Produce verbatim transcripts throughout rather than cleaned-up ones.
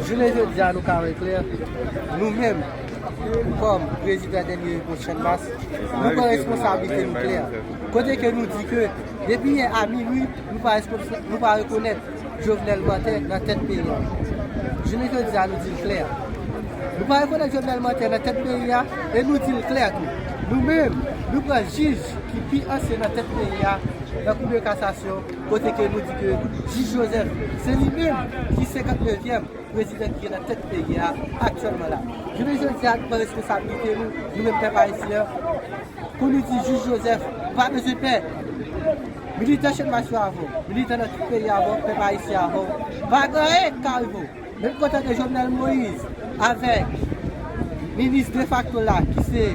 Jounen jodi a, nou ka wè klè, nou menm, kòm prezidan dènye repons Channmas, nou pran responsablite nou klè. Kote ke nou di ke depi yè a minwi, nou pa responsa-, nou pa rekonèt Jovenel Mantè nan tèt peyi a. Jounen jodi a, nou di l klè. Nou pa rekonèt Jovenel Mantè nan tèt peyi a, e nou di l klè tou. Nou menm, nou pran jij ki pi ansyen nan tèt peyi a, nan Kou de Kasasyon, kote ke nou di ke jij Joseph, se li menm ki senkantnevyèm prezidan ki gen nan tèt peyi a aktyèlman la. Jounen jodi a, nou pran responsablite nou, nou menm pèp ayisyen an, pou nou di jij Joseph, ou pa bezwen pè. Militan Channmas yo avè w, militan nan tout peyi a avè w, pèp ayisyen avè w. Pa gen anyen k ka rive w. Menm kote ke Jovenel Moïse avèk minis defakto la, ki se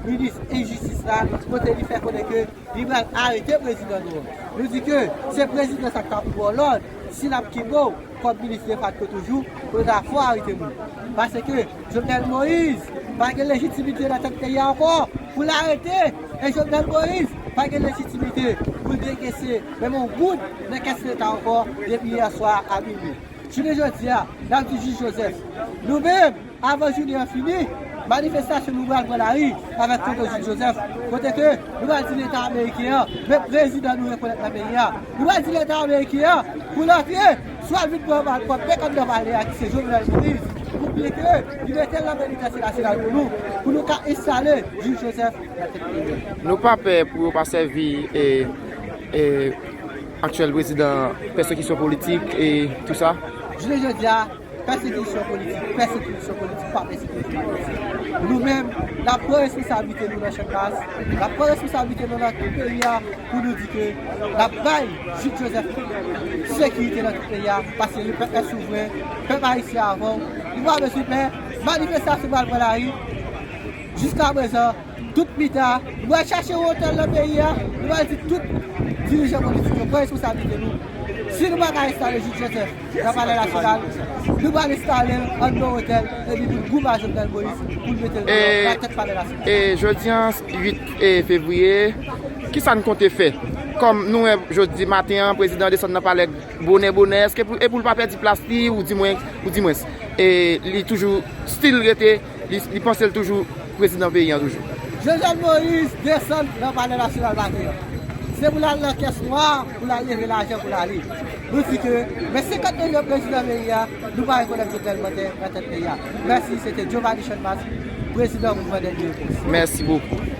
minis enjistis la, kote li fè konnen ke li pral arete prezidan nou an. Nou di ke se prezidan sa k ta pou ba w lòd, si l ap kenbe w kòm minis defakto toujou, pou l ta fè w arete moun. Paske Jovenel Moïse pa gen lejitimite nan tèt peyi a ankò pou l arete, e Jovenel Moïse pa gen lejitimite pou l dekese menm yon goud nan kès leta ankò depi yè swa a minwi. Jounen jodi a, n ap di jij Joseph, nou menm, avan jounen an fini, manifestasyon nou pral pran lari avèk foto jij Joseph, kote ke nou pral di leta ameriken an, men prezidan nou rekonèt nan peyi a. Nou pral di leta ameriken an, pou l antre, swa l vin pran bal pwòp pèk anndan palè a ki se Jovenel Moïse, oubyen ke li mete l nan penitansye nasyonal pou nou, pou nou ka enstale jij Joseph nan tèt peyi a. Nou pa pè pou yo pa sèvi e, e, aktyèl prezidan pèsekisyon politik e tou sa? Jounen jodi a, pèsekisyon politik, pèsekisyon politik pa pèsekisyon politik. Nou menm, n ap pran responsablite nou nan Channmas, n ap pran responsablite nou nan tout peyi a pou nou di ke n ap bay jij Joseph sekirite nan tout peyi a, paske nou pèp la souvren, pèp ayisyen avè w, nou pa bezwen pè, manifestasyon pral pran lari, jiskaprezan, tout mita, nou pral chache yon otèl nan peyi a, nou pral di tout dirijan politik yo pran responsablite nou. Si nou pa ka enstale jij Joseph nan Palè Nasyonal, nou pral enstale l anndan otèl, epi pou n goumen a Jovenel Moïse, pou n mete l deyò nan tèt Palè Nasyonal. E jodi a, uit fevriye, kisa n konte fè? Kòm nou wè jodi maten an, prezidan desann nan palè bonè bonè, èske pou, e pou l pa pèdi plas li, ou di mwen, ou di mwens, e li toujou still rete, li, li panse l toujou prezidan peyi an toujou? Jovenel Moïse desann nan Palè Nasyonal maten an. Se pou l al nan kès nwa, pou l al leve lajan pou l ale. Nou di ke, men senkantnevyèm prezidan peyi a, nou pa rekonèt Jovenel Mantè nan tèt peyi a. Mèsi, se te Giovanni Channmas, prezidan Mouvman Dènye Repons. Mèsi bokou.